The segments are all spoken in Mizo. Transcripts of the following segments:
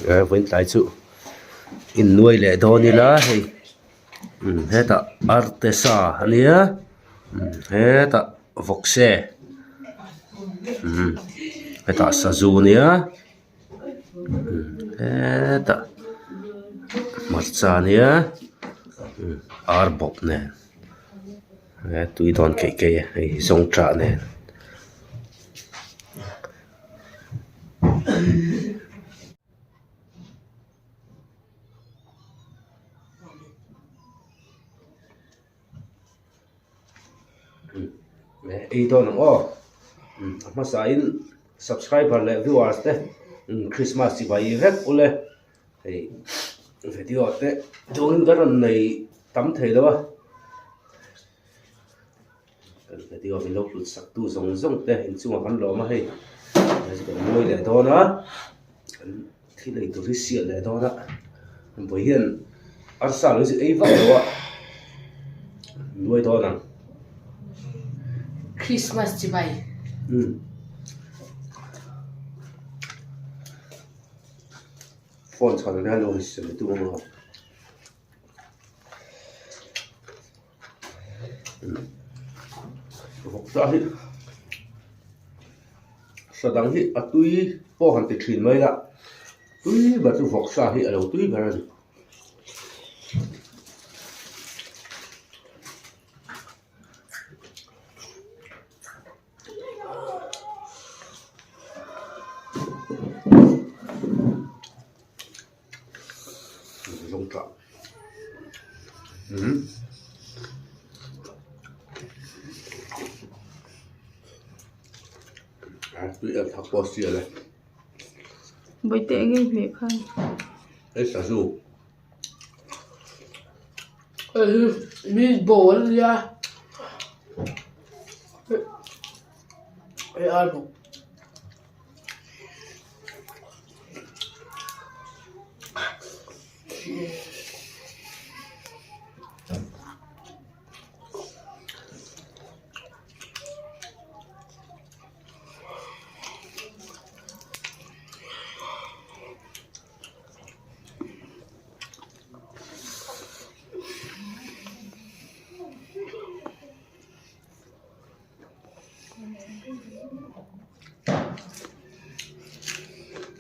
Vawiin tlai chu innuai leh dawn ila hei hetah artesa a nia hetah vawkse hetah sazu a nia hetah hmarcha a nia ar bawp nen he tui dawn keih keih a hei zawngṭah nen. Ei dawn ang aw a hmasa in subscriber leh viewers te Christmas chibai vek ule hei video te turin ka rawn nei tam thei lo a. Kan video min lo hlut sak tu zawng zawng te inchungah kan lawm a hei kan mawi leh dawn a kan thil ei tur hi sial leh dawn a vawi hian arsa lo hi chu ei vak lo a nuai dawn ang. Christmas chibai. Phone chhan hian lo hrisel tu ang a. Vawksa hi sa dang hi a tui pawh han ti thin mai la tui ber chu vawksa hi a lo tui ber a ni. Bawihte eng nge hmeh khan? Hei sazu. Hei hi meat ball a nia. Hei ar bawk.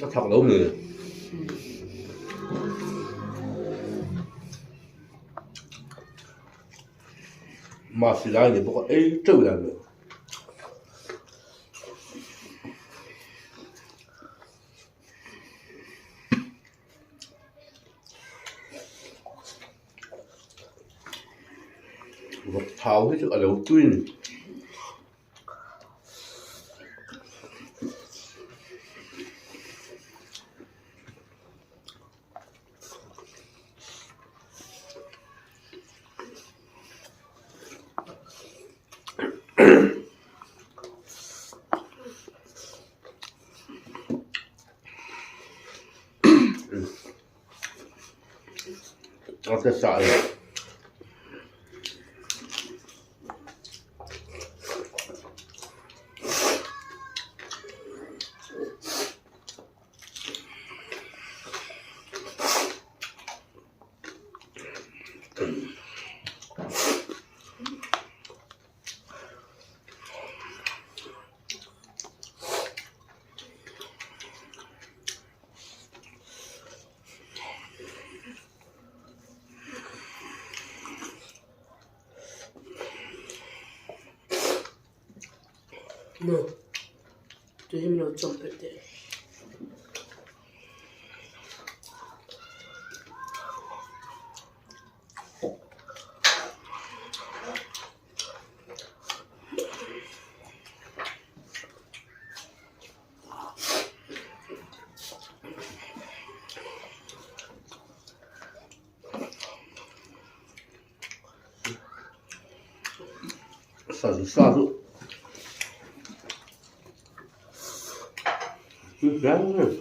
A thak lo mi. Mahse lai ni bawk a ei teuh dan lo. Vawk thau hi chu a lo tui a ni. Maw tui hi min lo chawm phet teh. Sazu sa chu tui hle mai a ni.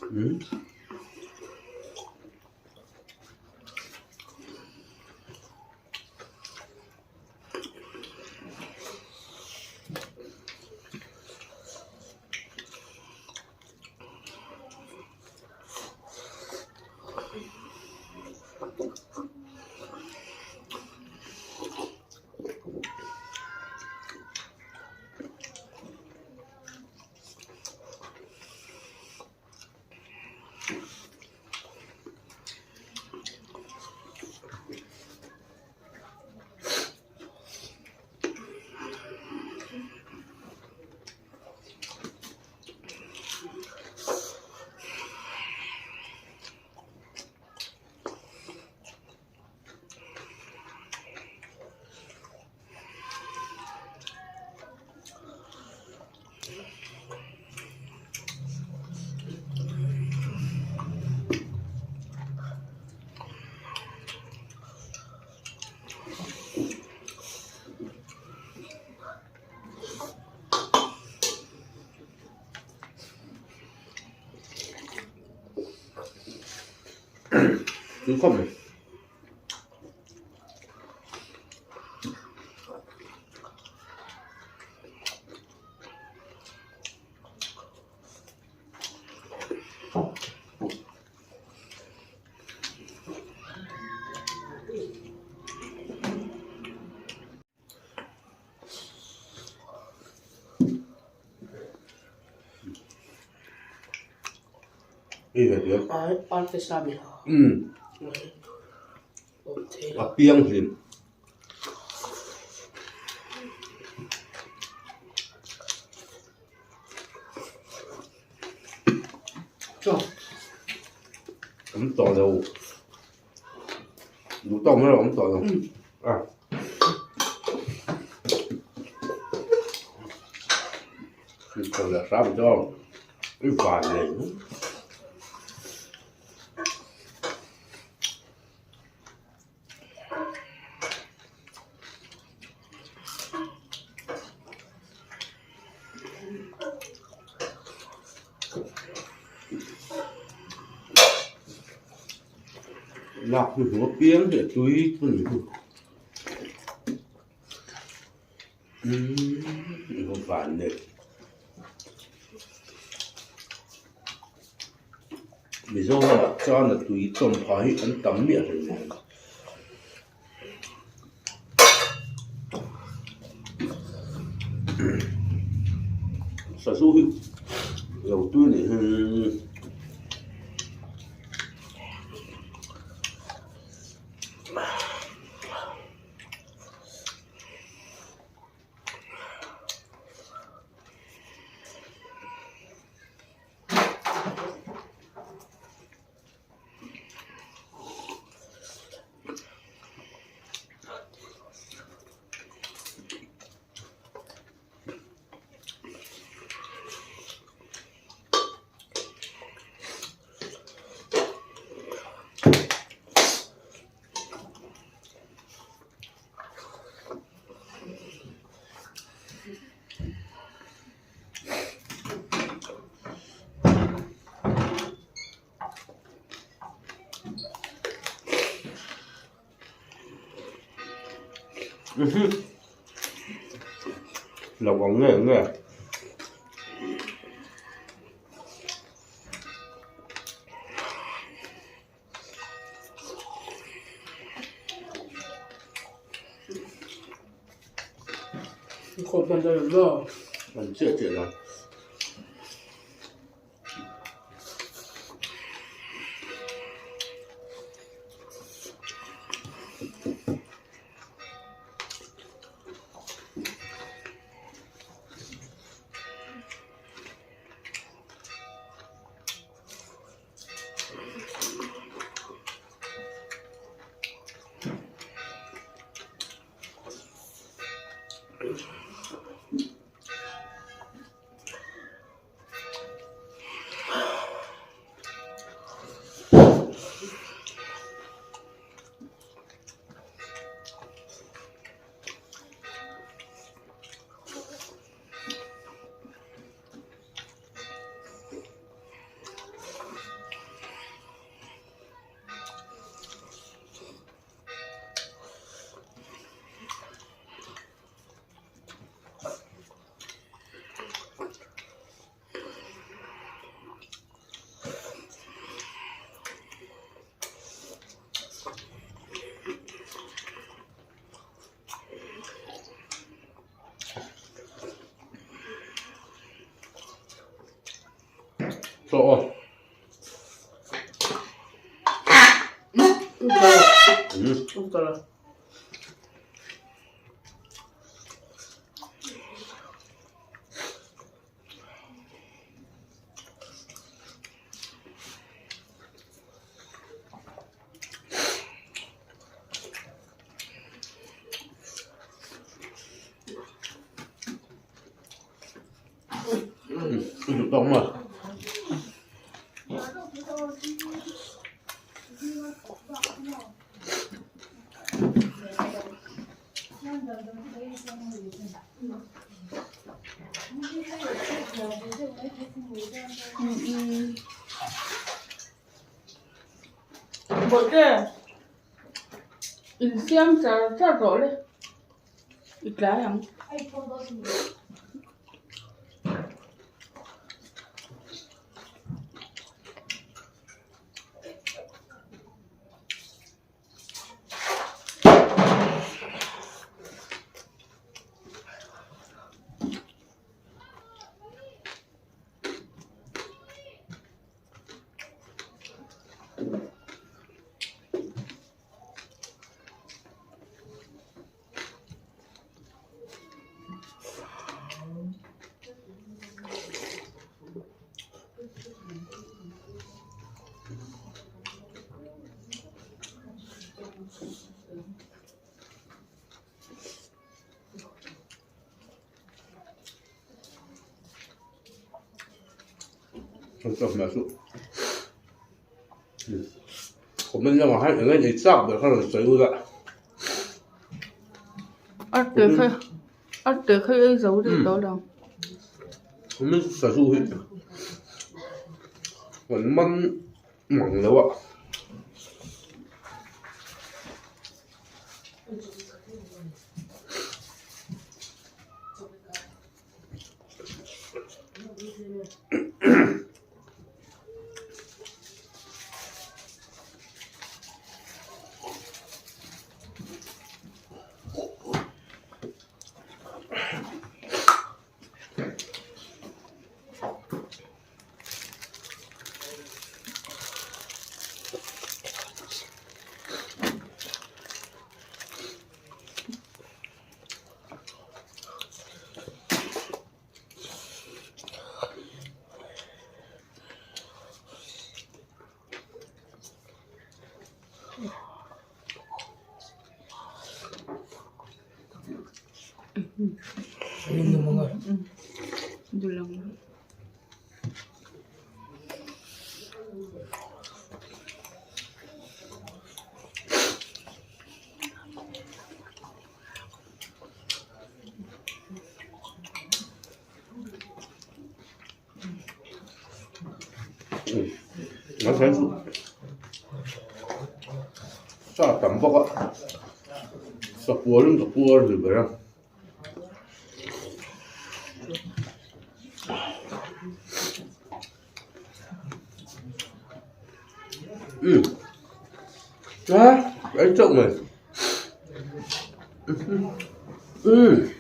Umm. Tui khawp mai. A piang hlim. Awm tawh lo. Duh tawk mai awm tawh lo. A. Tawh leh hram chu i van nei. Lak hi hmuh apiang hi a tui thun hi umm a van nei Mizoram ah chuan a tui chawm pha hi an tam miah hle mai. Sazu hi lo tui nih hi. Lo ang nge nge. An chiah chiah lo. Chaw aw. Tawng maw? Bawihte insiam char char rawh le i tlai ang. Comment lamah khan eng nge nei chak ber kha rawn sawi ula. A te kha a te kha ei zo deuh tawh lo. Comment sazu hi kan man mang lo a. Sa tam bawk a sakualin ka puar ri ber a. Umm a ei chauh mai umm.